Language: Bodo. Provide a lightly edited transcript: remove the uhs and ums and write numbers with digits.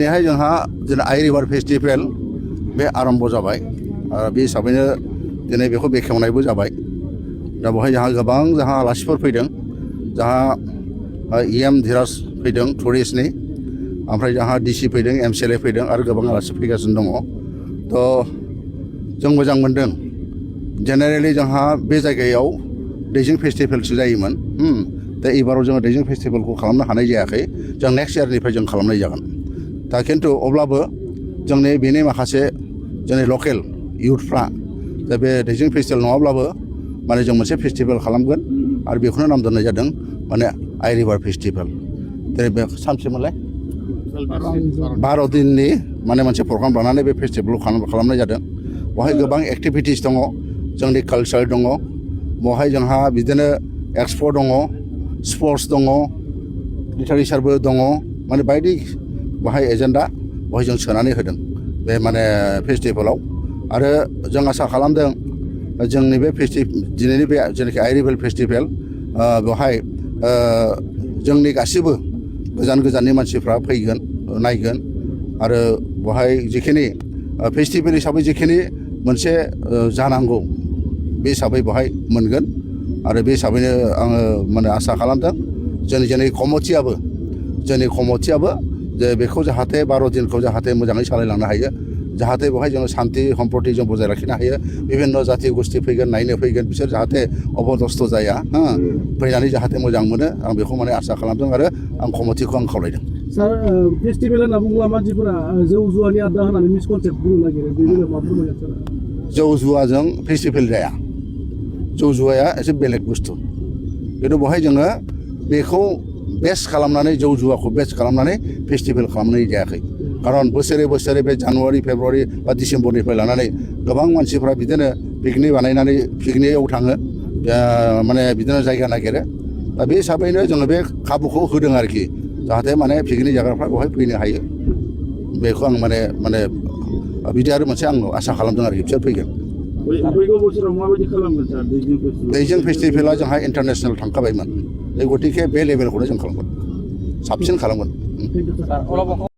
बेहाय जोंहा दिनै आइ रिभार फेस्टिभेल बे आरम्भ जाबाय बे हिसाबैनो दिनै बेखौ बेखेवनायबो जाबाय दा बेवहाय जोंहा आलासिफोर फैदों जोंहा EM धीराज फैदों टुरिस्टनि ओमफ्राय जोंहा DC फैदों MCLA फैदों आरो गोबां आलासि फैगासिनो दङ थ' जों मोजां मोनदों जेनेरेलि जोंहा बे जायगायाव दैजिं फेस्टिभेलसो जायोमोन दा एबाराव जोङो दैजिं फेस्टिभेलखौ खालामनो हानाय जायाखै जों नेक्स्ट इयारनिफ्राय जों खालामनाय जागोन दा खिन्थु अब्लाबो जोंनि बेनि माखासे जोंनि लकेल इउथफ्रा दा बे दैजिं फेस्टिभेल नङाब्लाबो माने जों मोनसे फेस्टिभेल खालामगोन आरो बेखौनो नाम दोननाय जादों माने आइ रिभार फेस्टिभेल दिनै बे सानसेमोनलाय 12 दिननि माने मोनसे प्रग्राम लानानै बे फेस्टिभेलखौ खालामनाय जादों बेवहाय गोबां एक्टिभिटिस दङ जोंनि कालचार दङ बेवहाय जोंहा बिदिनो एक्सप' दङ स्पर्ट्स दङ लिटारेचारबो दङ माने बायदि बाहाय एजेन्डा बेवहाय जों सोनानै होदों बे माने फेस्टिभेलाव आरो जों आसा खालामदों जोंनि बे दिनैनि बे जेनाखि आइ रिभार फेस्टिभेल बेवहाय जोंनि गासिबो गोजान गोजाननि मानसिफ्रा फैगोन नायगोन आरो बेवहाय जिखिनि फेस्टिभेल हिसाबै जिखिनि मोनसे जानांगौ बे हिसाबै बेवहाय मोनगोन आरो बे हिसाबैनो आङो माने आसा खालामदों जोंनि कमिटियाबो जे बेखौ जाहाथे 12 दिनखौ जाहाथे मोजाङै सालायलांनो हायो जाहाथे बेवहाय जोङो शान्ति सम्पति जों बजाय लाखिनो हायो बिभिन्न जाथि गोष्ठी फैगोन नायनो फैगोन बिसोर जाहाथे अबदस्थ जाया फैनानै जाहाथे मोजां मोनो आं बेखौ माने आसा खालामदों आरो आं कमिटिखौ आं खावलायदों सार फेस्टिभेल होनना बुङोब्ला मानसिफोरा जौ जुवानि आड्डा होननानै मिसकनसेप्ट बुंनो नागिरो बेनि मा फोरमायगोन सार जौ जुवाजों फेस्टिभेल जाया जौ जुवाया एसे बेलेग बुस्थु खिन्थु बेवहाय जोङो बेखौ बेस्ट खालामनानै जौ जुवाखौ बेस्ट खालामनानै फेस्टिभेल खालामनाय जायाखै खारन बोसोरे बे जानुवारि फेब्रुवारि बा डिसेम्बरनिफ्राय लानानै गोबां मानसिफ्रा बिदिनो पिकनिक बानायनानै पिकनिकआव थाङो माने बिदिनो जायगा नागिरो दा बे हिसाबैनो जोङो बे खाबुखौ होदों आरोखि जाहाथे माने पिकनिक जाग्राफ्रा बेवहाय फैनो हायो बेखौ आं माने बिदि आरो मोनसे आं आसा खालामदों आरोखि बिसोर फैगोन दैजिं फेस्टिभेला जोंहा इन्टारनेसनेल थांखाबायमोन गतिके बे लेभेलखौनो जों खालामगोन साबसिन खालामगोन